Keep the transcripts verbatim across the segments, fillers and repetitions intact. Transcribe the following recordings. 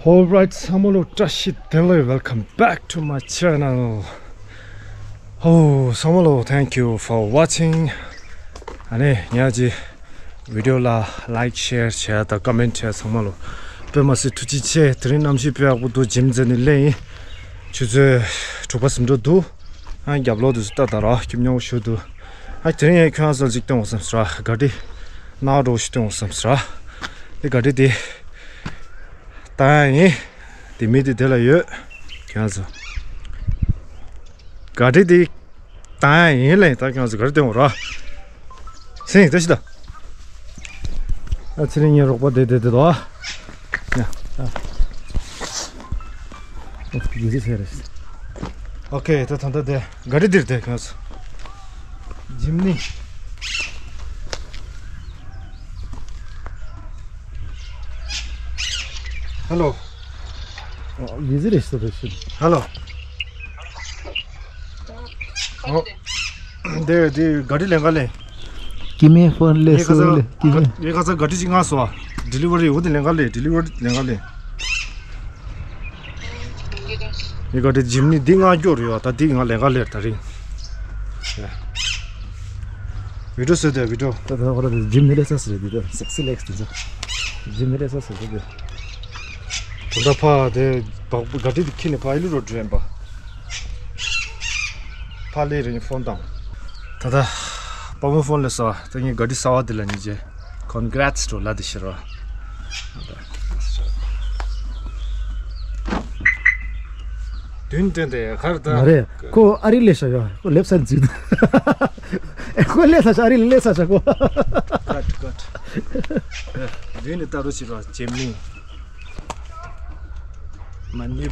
Alright, ཚང་མ་ལོ་བཀྲ་ཤིས་བདེ་ལེགས། Welcome back to my channel. Oh, ཚང་མ་ལོ་thank you for watching. ཨ་ནི་ཉག་ཅིག་བི་ཌི་ཡོ་ལ་ལའིཀ་ཤེར་བྱས་དང་ཀོ་མེན་ཊི་བྱས་ཚང་མ་ལོ་དཔེ་མ་སྲིད་ཐུགས་རྗེ་ཆེ། དེ་རིང་གནམ་གཤིས་དཔེ་ཡག་པོ་འདུག་ཇིམ་མཛད་ནས་སླེབས་ཡིན། ཆུ་ཚོད་དྲུག་པ་ཟིན་འགྲོ་འདུག་ཨ་རྒྱབ་ལོགས་དུ་ལྟ་དང་ར་སྐྱིད་ཉོག་ཞུ་འདུག་ཨ་དེ་རིང་ཡང་ཁྱོད་ཚོ་ཅིག་སྟོན་འོང་བསམ་སོང་ར། ག་རི་ནག་འགྲོ་ཞིག་སྟོན་འོང་བསམ་སོང་ར། དེ་ག་རི་དེ་བཏང་ཡ་ཡིན། དེ་མི་དེ་དེ་ལ་ཡོད། ཁྱོད་ཚོ་ག་རི་དེ་བཏང་ཡ་ཡིན་ལེ། ད་ཁྱོད་ཚོ་ག་རི་སྟོན་འོང་ར། སེང་ད་ཤི་ད། ཨ་ཚེ་རིང་ངའི་རོགས་པ་དེ་དེ་དེ་དོ། ཡ། ཨ། ཨོ་ཁེ་ད་ད་ད་ག་རི་འདིར་དེ་ག་སོ། ཇིམ་ནི། ཧེ་ལོ། ཨོ་ཡི་ཟི་རེ་ཤི་ད་ཤི། ཧེ་ལོ། ཨོ། དེ་དེ་ག་རི་ལེན་ག་ལེ། ཀི་མེ་ཕོན་ལེ་སོ་ལེ་ཀི་མེ། ངས་ཁ་ཚ་ག་རི་ཅིག་ང་སོ། ཌི་ལི་ཝ་རི་འོ་དེ་ལེན་ག་ལེ། ཌི་ལི་ཝ་རི་ལེན་ག་ལེ། ངས་ག་རི་ཇིམ་ནི་འདི་ང་སྐྱོར་ཡོད། ད་འདི་ང་ལེན་ག་ལེ་ད་རིང་། ཡ། བི་ཌི་ཡོ་བཟོས་དེ་བི་ཌི་ཡོ། ད་ད་ཧོ་ར་དེ་ཇིམ་ནི་ལེ་ས་སི་རེད་དེ་ད་སེག་སི་ལེག་སི་དེ་ཚོ། ཇིམ་ནི་ལེ་ས་སི་རེད་དེ། ད་ལྟ་ཕ་དེ་བག་ག་རི་དེ་ཁྱེར་ནས་ཕ་ཨི་ལུ་རོ་འགྲོ་ཡིན་པ། ཕ་ལེ་རིང་ཕོན་བཏང་། ད་ལྟ་པ་མོ་ཕོན་ལས་སོ། ད་ངས་ག་རི་གསར་བ་དེ་ལ་ཉིན་རྗེས་ཀོན་གྷ་རེ་ཊི་འགྲོ་ལ་དེ་ཤི་རོ། དུན་དུན་དེ་གར་ད་མ་རེད། ཁོ་ཨ་རི་ལས་ཤ་ཡོད། ཁོ་ལེབ་སར་འཛུལ་འདུག་ཁོ་ལས་ས་ཤ་ཨ་རི་ལས་ས་ཤ་ཁོ། ཀཊ་ཀཊ། དུན་ནི་ད་རུ་ཤི་རོ་ཇེ་མི། My new,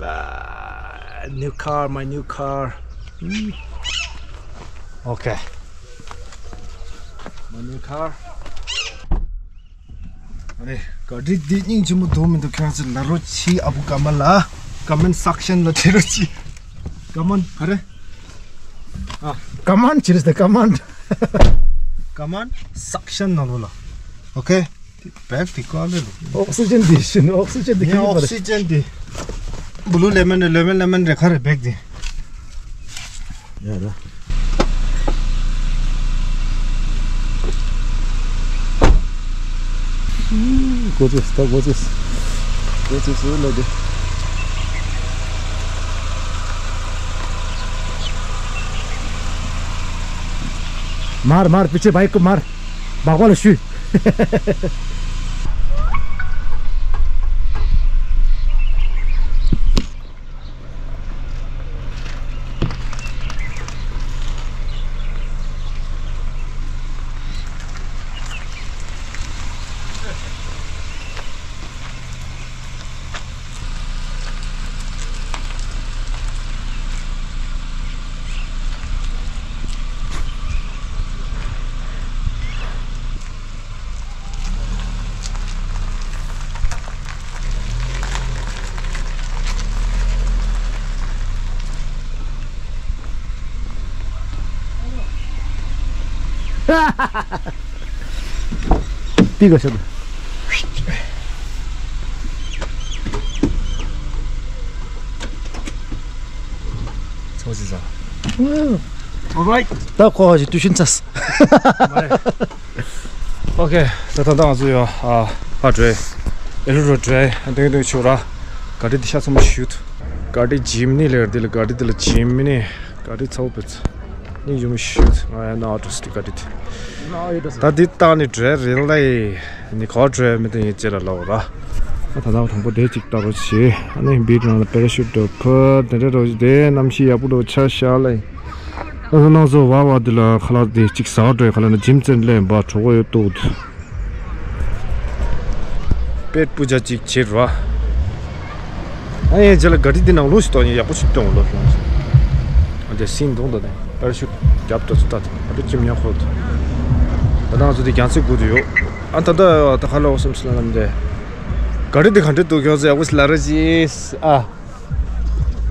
uh, new car, my new car. Mm. Okay. My new car. ཨ་ནི་ག་རི་འདི་སྙིང་རྗེ་མོ་འདུག་མི་འདུག་ཁྱེད་རང་ཚོ་ལབ་རོགས་གྱིས། ཨ་བུ་ཀ་མན་ལ་ཀོ་མེན་ཊི་སེག་ཤན་ལ་བྲིས་རོགས་གྱིས། ཀ་མན་ག་རེ། ཨ། ཀ་མན་ཊི་བྲིས་ཏེ་ཀ་མན་ཊི། ཀོ་མེན་ཊི་སེག་ཤན་ནང་ལོགས་ལ། ཨོ་ཁེ། བེག་དེ་ཀ་ལེ་ལོ། ཨོག་སི་ཇན་དེ་ཤི་ནི་ཨོག་སི་ཇན་དེ་ངས་ཁྱི་ཨོག་སི་ཇན་དེ་བུ་ལུ་ལེ་མན་རེད། ལེ་མན་ལེ་མན་རེད། ག་རེ་བེག་དེ། ཡ་ར། གོ་ཚོད་ད་གོ་ཚོད། གོ་ཚོད་ཚོད་ལ་དེ། མར་མར་པི་ཆེ་བའི་ཀུ་མར། སྦག་སྦག་ལ་ཞུས། ཏི་ག་ཤོད། ཚོ་ཅི་ཟ། Alright. ད་ཁོ་ཧ་ཅི་ཏུ་ཤིན་ཚས། ཨོ་ཁེ། ད་ད་ད་ང་ཚོ་ཡོ་ཨ་ཕ་འགྲོ། ཨེ་རུ་རུ་འགྲོ། དེང་དེང་ཆུ་ར། ག་རི་འདི་ཤ་ཚ་མོ་ཞུད། ག་རི་ཇིམ་ནི་ལེར་འདི་ལ་ག་རི་འདི་ལ་ཇིམ་ནི། ག་རི་ཚ་བོ་བེད། ནི་ཡུམ་ཞུད། ང་ཡ་ན་ཨོ་ཊོ་སི་ཊི་ག་རི་འདི། ད་འདི་ད་ནི་འགྲོ་རེད་ལེ། ནི་ག་འགྲོ་མི་དེ་ཡིན་ཅེ་ལ་ལོ་ར། ད་ད་དང་པོ་དེ་གཅིག་ལྟ་རོགས་བྱེད། ཨ་ནི་བིད་ནང་ལ་པེ་ར་ཤུད་འགྲོ་ཕོད་དེ་འདྲ་རོགས་བྱེད། དེ་གནམ་གཤིས་ཡག་པོ་འགྲོ་ཆ་ཤ་ལེ། ཨ་ནང་ཚོ་བ་བ་འདི་ལ་ཁ་ལག་དེ་གཅིག་ཟ་འགྲོ་ཡ། ཁ་ལག་ན་ཇིམ་ཙན་ལེན་པ་གྲོགས་པོ་ཡོད་འདུག་པེད་པུ་ཇ་གཅིག་བྱེད་ར། ཨ་ཡེ་རྗེས་ལ་ག་རི་འདི་ནང་ལོགས་ཤིག་གཏོང་ཡ་ཡག་པོ་ཞིག་གཏོང་ལོ་ཤོང་ཞིག་ཨ་འདི་སིན་དུང་དོ་ནས་པེ་ར་ཤུད་རྒྱབ་ཏུ་ཚུད་ད་དེ་ཨ་འདི་ཅིམ་ཉག་ཁོ་ད་ནང་ཚོ་དེ་རྒྱང་སྲིང་དགུ་དུ་ཡོད། ཨ་ད་ད་ད་ཁ་ལོ་སམ་སི་ལ་ནམ་དེ་ག་རི་འདི་ག་འདྲ་འདུག་ཁྱོད་ཚོ་ཡག་པོ་ཞིག་ལ་ར་ཅིས་ཨ།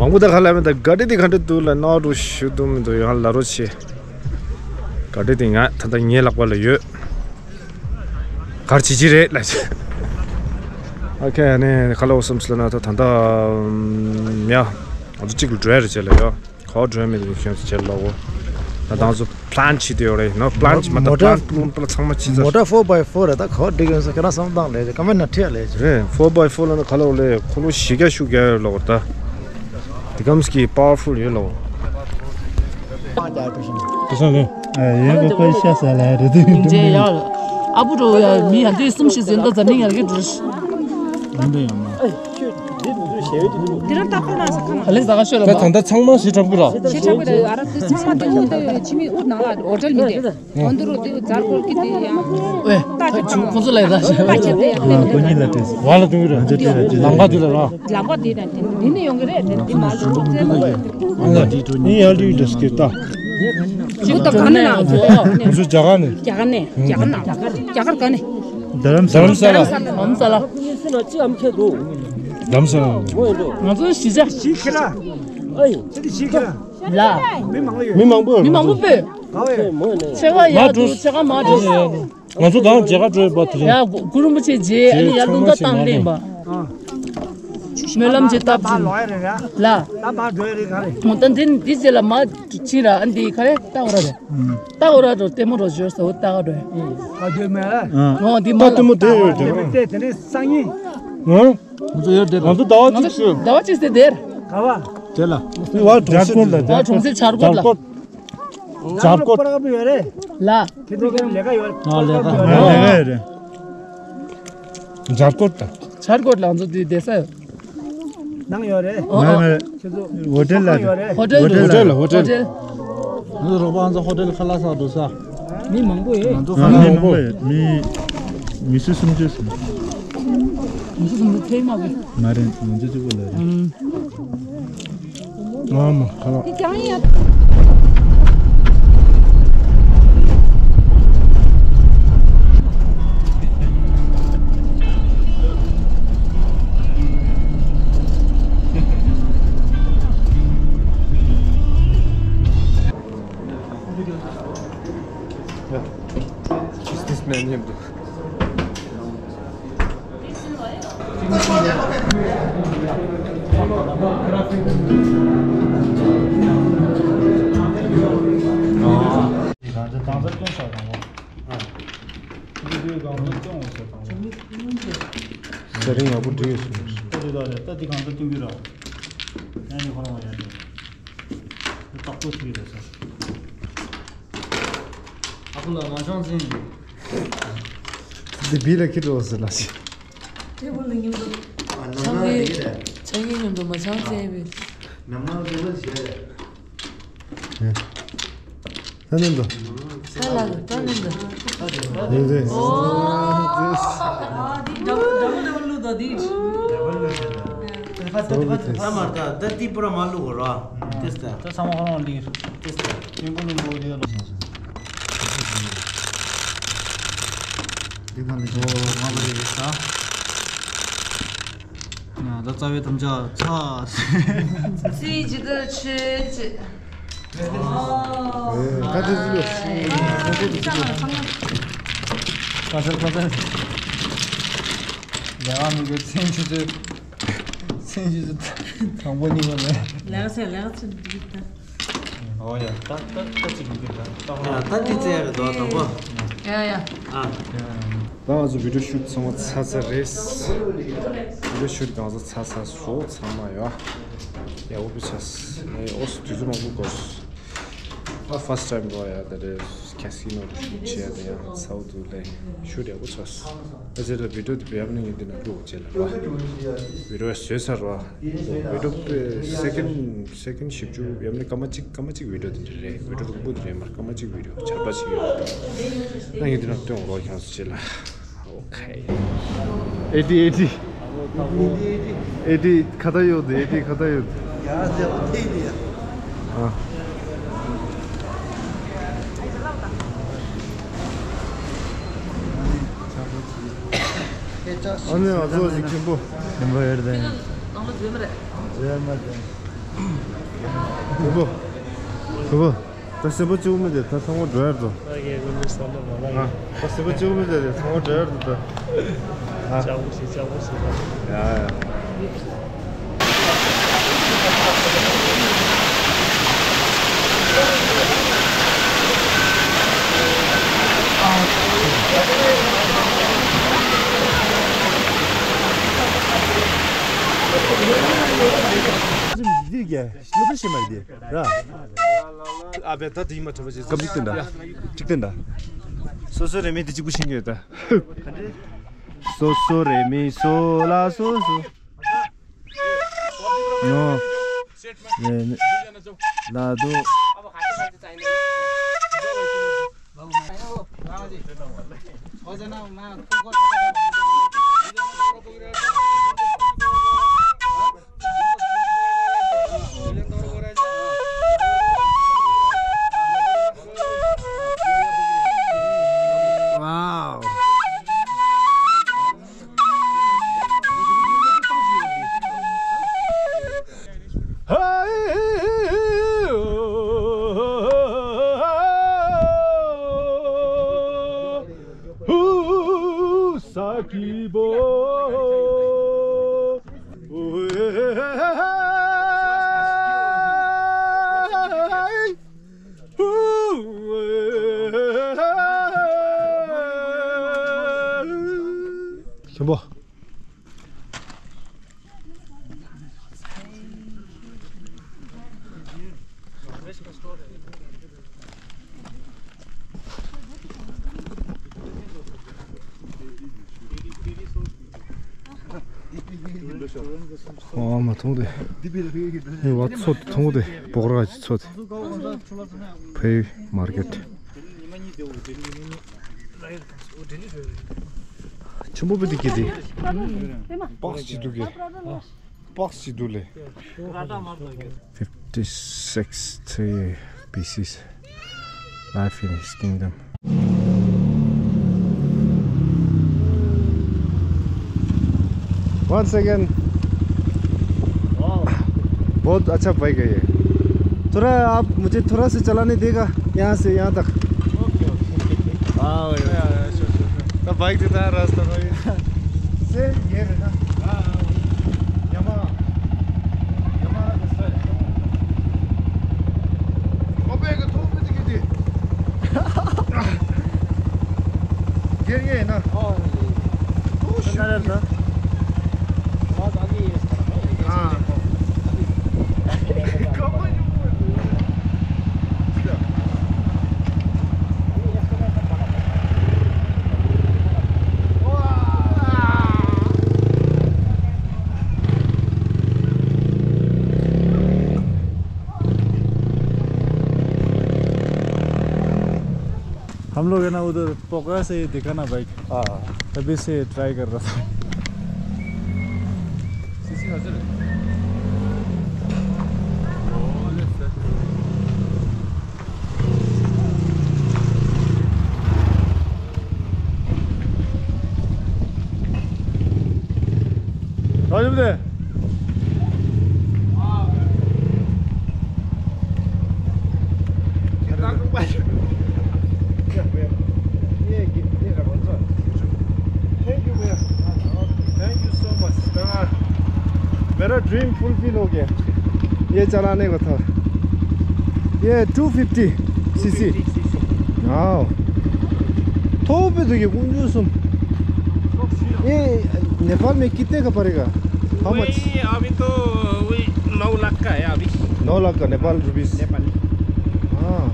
མང་པོ་ད་ག་ལ་མེད་ད་ག་རི་འདི་ག་འདྲ་འདུག་ལ་ནག་རུ་ཞུ་འདུག་མི་འདུག་ཡང་ལ་རོ་ཆེ། ག་རི་འདི་ང་ད་ད་ངའི་ལག་པ་ལ་ཡོད། གར་བྱེད་ཀྱི་རེད་ལ། ཨོ་ཁེ། ཨ་ནི་ཁ་ལོ་སམ་སི་ལ་ན་ད་ད་ད་ཡ་ང་ཚོ་གཅིག་ལ་འགྲོ་ཡ་རེད་བྱས་ལ་ཡ། ག་པར་འགྲོ་ཡ་མེད་དུ་ཁྱོད་ཚོ་བྱས་ལ་འོ། ད་ང་ཚོ་པི་ལན་བྱེད་དུ་ཡོད་རེད་ནོ། པི་ལན་བྱེད་མ་ད་པི་ལན་པི་ལན་པི་ལན་ཚང་མ་བྱེད་ཚར། མོ་ཊ་ཕོར་བྷའི་ཕོར་རེད། ད་ག་པར་འགྲིག་ཡོད་ས་ཁྱེད་རང་བསམ་སྟངས་ལས་ཀ་མེད་ན་ཁྲིད་ལས་ཀ་རེད། ཕོར་བྷའི་ཕོར་ལ་ན་ག་ལོ་ལས་ཁོ་ལོ་ཞི་རྒྱ་ཤུགས་རྒྱ་ཡོད་ལ་འོ་ད། དེ་གམ་སྐྱིད་པ་ཝར་ཕུལ་ཡོད་ལ་འོ། དེ་སོང་ལེ། ཡིན་གོ་ཁོའི་ཤ་ཟ་ལ་རེད་དེ། ཉིན་རྗེས་ཡག་ཨ་བུ་རོ་ཡ་མི་ཡ་འདི་གསུམ་ཞིག་ཟིན་ད་ཛ་ནི་ཡར་གི་འགྲོ། ཡིན་པས་ཡང་མ། འདི་རང་ཏག་ཏག་ལ་ས་ཁ་མ། ཨ་ལེ་ཟ་ག་ཤོད་ལ། ད་ད་ཚང་མ་ཞིག་འགྲམ་གི་ར། ཞེ་དྲག་པོ་རེད། ཨ་ར་དེ་ཚང་མ་དེ་འུ་དེ་ཕྱི་མི་འུ་ནང་ལ་ཧོ་ཊེལ་མི་དེ། ཧོན་དུ་རུ་དེ་ཛར་ཀོར་གི་དེ་ཡང་། ཨེ། ད་ཁྱེད་ཁོང་ཁོང་ཚོ་ལ་ཡ་ད་ཞེ་པ། ད་ཁྱེད་དེ་ཡང་ལེན་དེ། ཁོ་གཉིས་ལ་དེ། བ་ལ་དུང་ར། ལམ་ཁ་དེ་ལ་ར། ལམ་ཁ་དེ་དང་དེ་འདི་ནས་ཡོང་གི་རེད། དེ་འདི་མ་ལུས་ཚོ་ཚོ་ལ་ཡོད། ཨ་ལ་དེ་ཏུ་ནི་ཡ་ལུས་དེ་སྐད་ད། ཁྱེད་ད་ག་ནས་ན། ཁོང་ཚོ་རྒྱ་གར་ནས། རྒྱ་གར་ནས། རྒྱ་གར་ན། རྒྱ་གར་ག་ནས། རྡ་རམ་ས་ལ། རྡ་རམ་ས་ལ། རྡ་རམ་ས་ལ། རྡ་རམ་ས་ལ། ང་ཚོ་གཞིས་ཆགས། གཞིས་ཁྱེད་ར། ཨེ། ཁྱེད་དེ་གཞིས་ཁྱེད་ར། ལ། མི་མང་པོ་ཡོད། མི་མང་པོ་ཡོད། མི་མང་པོ་པོས། ག་བ་ཡོད། ཆེ་བ་ཡག་འགྲོ། ཆེ་བ་མ་འགྲོ། ང་ཚོ་གང་མཇལ་ཁ་འགྲོ་ཡོད་པ་དེ་རེད། ཡ་གུ་རུ་རིན་པོ་ཆེ་མཇལ། ཨ་ནི་ཡར་རླུང་རྟ་བཏང་སླེབས་པ། སྨོན་ལམ་ཅིག་བཏབ་ཅིག་ལ། ད་མ་འགྲོ་ཡ་རེད་ག་རེད། འོ་ད་འདི་འདི་རྗེས་ལ་མ་ཕྱིན་ར། ཨ་འདི་ག་རེ་ལྟ་བ་ར་རེད། ལྟ་བ་ར་རོ་ལྟད་མོ་རོ་བཞོར་ས་འོ་ལྟ་ག་འགྲོ་ཡ། ད་འདི་མ་ལ། འོ་འདི་མ་ལ། ལྟད་མོ་དེ་ཡོད་དེ། དེ་དེ་ནས་སང་ཉིན། ང་ཚོ་ཡོད་དེ། ང་ཚོ་ཟླ་བ་གཅིག་ཟླ་བ་གཅིག་ཟེར་དེར། ག་བ། དེ་ལ། བ་གྲོང་གསེབ་ལ། བ་གྲོང་གསེབ་ཆར་གོར་ལ། ཆར་གོར། པར་ཡོད་རེད། ལ། ཁྱེད་ཚོ་ལས་ཀ་ཡོད། ཨ་ལས་ཀ་ལས་ཀ་ཡོད་རེད། འཇར་ཀོར་དང་། འཇར་ཀོར་ལ་ང་ཚོ་དེ་བསྡད་ས་ཡོད། ནང་ཡོད་རེད། ཨོ་ཨོ། ཁྱེད་ཚོ་ཧོ་ཊེལ་ལ་ཡོད་རེད། ཧོ་ཊེལ། ཧོ་ཊེལ་ལ་ཧོ་ཊེལ། ང་ཚོ་རོགས་པ་ང་ཚོ་ཧོ་ཊེལ་ཁ་ལག་ཟ་འགྲོ་ས། མི་མང་པོ་ཡོད། ང་ཚོ་ཁ་ལག་མི་མང་པོ་ཡོད། མི་མི་སུ་སུམ་ཅུ་སོང་། མི་སུ་སུམ་ཅུ་ཐེངས་མ་གི། མ་རེད། ང་ཚོ་གཅིག་པོ་ལ་རེད། ཨ་མ་ཁ་ལག Is this man him? ས་རིང་ཡག་པོ་བྲིས་ཡོད་སོང་། ད་དེ་གང་ཚ་བསྟུན་གྱི་ར། ཡང་ཡོད་ཁོ་རང་བ་ཡ་རེད། ཏག་ཏག་ཅིག་རེད་ས། ཨ་ཁུ་ལ་མ་བྱང་ཟིན་གྱི། འདི་བི་ལ་ཁྱི་འགྲོ་ཟེར་ལ་ཞིག་ཏེ་བོ་ལ་མཉམ་དུ། ཨ་ནམ་ཆང་གི་ལ་རེད། ཆང་གི་མཉམ་དུ་མ་ཆང་ཟེར་བས། ནམ་ལ་རེད་ལ་ཞེས་རེད། ད་ནི་འདུག་ད་ལ་ད་ནི་འདུག་ཡོད་རེད། ཨོ། འདི་འདྲ་པོ་འདྲ་པོ་བླུག་དང་འདི། ད་མར་ད་ད་འདི་པུ་ར་མ་བླུག་གོ་ར། ཏེས་ད། ད་ཚང་མ་ཁོ་རང་འདི། ཏེས་ད། མི་པུ་ལུང་པོ་འདི་ལ། འདི་ག་ནས་འགྲོ་ང་བ་རེད་ད། ཡ་ད་རྩ་བའི་དམ་བཅའ་ཚ། སྲིད་ཇི་ལྟར་ཆོས་ཅི། ཨེ་ཁ་ཏི་ཟི་ལོ། ཁ་ཚར་ཁ་ཚར། ལས་ཀ་མི་དགོས་མཚན་ཆུ་ཚོད། མཚན་ཆུ་ཚོད་དང་པོ་གཉིས་པ་མེད། ལས་ཀ་ཚད་ལས་ཀ་ཚད་འགྲིག་ད། ཨོ་ཡ་ད་ད་ད་ཅིག་མི་འདུག་ད་ད་ཧོ་ཡ་ད་འདི་རྩེ་ཡ་གི་དོ་དང་པོ། ཡ་ཡ། ཨ། ད་ང་ཚོ་བི་ཌིའོ་ཤུ་ཊི་ཚང་མ་ཚར་ཚར་རེད། བི་ཌིའོ་ཤུ་ཊི་གང་ཚོ་ཚར་ཚར་སོ་ཚང་མ་ཡོད། ཡ་འོ་བི་ཆ་ཨེ་ཨོ་སི་དུས་ཚོད་མང་པོ་འགོར། ཨ་ཕར་སི་ཊི་ཊེམ་རོ་ཡ་ད་རེད། ཁ་སི་ནོ་རུ་ཤུ་ཊི་བྱས་ཡ་ད་ཡ་ཚའོ་དུ་ལེ་ཤུ་ཊི་ཡག་པོ་ཚར། ཨ་ཙི་ད་བི་ཌིའོ་དེ་བེབ་ནི་ཡིན་དེ་ན་ལུག་བྱས་ལ་ར། བི་ཌིའོ་བཟོས་ཚར་ར། བི་ཌིའོ་སེ་ཀེན་སེ་ཀེན་བཞི་བཅུ་ཡོད་ནི་སྐར་མ་གཅིག་སྐར་མ་གཅིག་བི་ཌིའོ་དེ་འདྲ་རེད། བི་ཌིའོ་རིང་པོ་དེ་རེད་མར་སྐར་མ་གཅིག་བི་ཌིའོ་ཆར་པ་ཞིག་ཡོད། ད་ངས་འདི་ན་སྟོན་རོགས་ཁྱང་སུ་བྱེད་ལ། ཨོ་ཁེ། ཨེ་ཏི་ཨེ་ཏི། ཨེ་ཏི་ཁ་ད་ཡོད་དེ་ཨེ་ཏི་ཁ་ད་ཡོད་དེ། ཨ། ཨ་ནི་ཨ་ཚོ་ཞིག་མཁན་པོ། མཁན་པོ་ཡོད་དེ། ནང་ལ་འཛུལ་མ་རེད། འཛུལ་མ་རེད། མཁན་པོ། མཁན་པོ། ད་སེམས་པ་སྐྱིད་པོ་མེད་དེ་ད་ཚང་མ་འགྲོ་ཡར་འགྲོ། ད་སེམས་པ་སྐྱིད་པོ་མེད་དེ་ཚང་མ་འགྲོ་ཡར་འགྲོ་ད། ལྕགས་པོ་ཞིག་ལྕགས་པོ་ཞིག་ཡ་ཡ། འདི་ག་སློབ་གྲྭ་ཤེས་མ་རེད་ར། ཨ་བེ་ད་དེ་ཡིན་མ་ཐུབ་པ་ཞིག་སྐབས་གཅིག་བསྟན་ད། གཅིག་བསྟན་ད། སོ་སོ་རེ་མིག་དེ་གཅིག་པུ་ཤེས་ཀྱི་ཡོད་ད། སོ་སོ་རེ་མིག་སོ་ལ་སོ་སོ། ནོ། རེ་མིག་ལ་དོ། Wow. ཆེན་པོ། ཨ་མ་མཐོང་དེ། ཨེ་བ་མཚོ་དེ་མཐོང་དེ་སྦོག་ར་གི་མཚོ་དེ། ཕའི་མར་ཀེ་ཊི། ཆེན་པོ་པི་ཏི་ཀི་དེ། པགས་ཅི་འདུག་གི། པགས་ཅི་འདུག་ལེ། Fifty-six three B Cs. Life in his kingdom. Once again, बहुत अच्छा बाइक है ये। थोड़ा आप मुझे थोड़ा सा चलाने देगा यहाँ से यहाँ तक। हाँ भाई। तो बाइक जितना रास्ता भाई। से ये है ना। हाँ, हाँ। यामा, यामा का स्टाइल। अबे, ये तो भी दिखी थी। ये, ये है ना। हाँ, ये। तो कितना रहता? बहुत आगे ये इसका है। हाँ। हम लोग है ना उधर पोखरा से देखा ना बाइक। हाँ। तभी से ट्राई कर रहा था। सीसी हजर। राजू दे। Thank you भैया। Thank you so much। मेरा ड्रीम फुलफिल हो गया ये चलाने का था। ये two fifty C C। हाँ। थोपे तो ये कुंजू सुम। ये नेपाल में कितने का पड़ेगा? How much? वही अभी तो वही नौ लाख का है अभी। नौ लाख का नेपाल रुपीस। नेपाली। हाँ।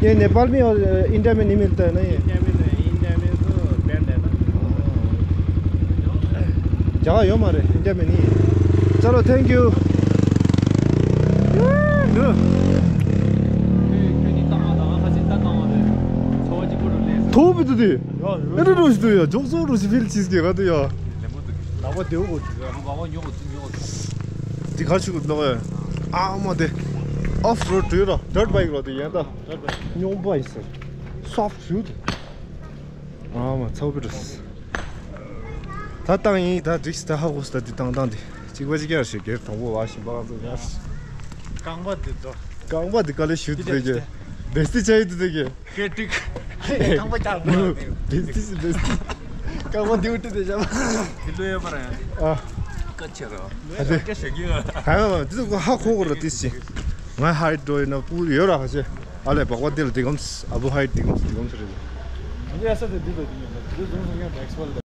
ये नेपाल में और इंडिया में नहीं मिलता है ना ये? इंडिया में नहीं, इंडिया में तो बैंड है ना। जगह यो मारे इंडिया में नहीं है। चलो, thank you। थोपे तो दे। ཨེ་འདྲ་འགྲོ་ཞིག་འདུག་ཡ། ཇོག་ཚོགས་འགྲོ་ཞིག་ཕིལ་ཆིས་ཀྱི་ག་དུ་ཡ། ལག་པ་བདེ་བོ་གོ་འདུག་ཡ། ལག་པ་ཉོ་གོ་འདུག་ཉོ་གོ་འདུག་འདི་ག་ཆུ་གི་ནོག་ཡ། ཨ་མ་དེ། ཨོཕ་རོཌ་འགྲོ་ར། ཌར་བྷའིཀ་ར་དེ་ཡན་ད། སྨྱོན་པ་ཡིན་ཟེར། སོཕ་ཞུ་དེ། ཨ་མ་ཚ་བོ་པི་རུ། ད་བཏང་ཡིན་ད་འགྲིག་ད་ཧ་གོ་ད་འདི་བཏང་བཏང་དེ། གཅིག་པ་གཅིག་ཡར་ཞིག་སྒེར་དང་པོ་བ་ཞིག་པ་ག་ཚོ་ཡར། རྐང་པ་འདི་ཚོ། རྐང་པ་འདི་ག་ལེ་ཞུ་དེ་གི། བེ་སྟི་ཆ་ཡི་དེ་གི། ཧེ་ཀྲིག་རྐང་པ་ཀྱག་པོ་ལ་ནི། བེ་སྟི་སི་བེ་སྟི། ཀ་བ་འདི་འུ་ཏི་དེ་བྱ་བ། འདི་ལོས་ཡོད་པ་རེད། ཨ། ཀ་ཆེ་རོ། ཨ་དེ། ཀ་ཞེ་གི་ཡོད། ཧ་ཧ་འདི་ཚོ་ཧ་གོ་གོ་ར་ཏིས་ཅི། ང་ཧའི་འགྲོ་ཡིན་ན་པུ་ཡོད་ར་ཧ་ཤེ། ཨ་ལས་བག་བ་འདི་ལ་འདི་གམ་ཨ་བུ་ཧའི་འདི་གམ་འདི་གམ་ཚོ་རེད། འདི་ཨ་ས་དེ་འདི་ལ་འདི་ཡོད་ལ་འདི་ཟུང་ཟུང་ཡང་ནེགསི་ཝལ་ལ།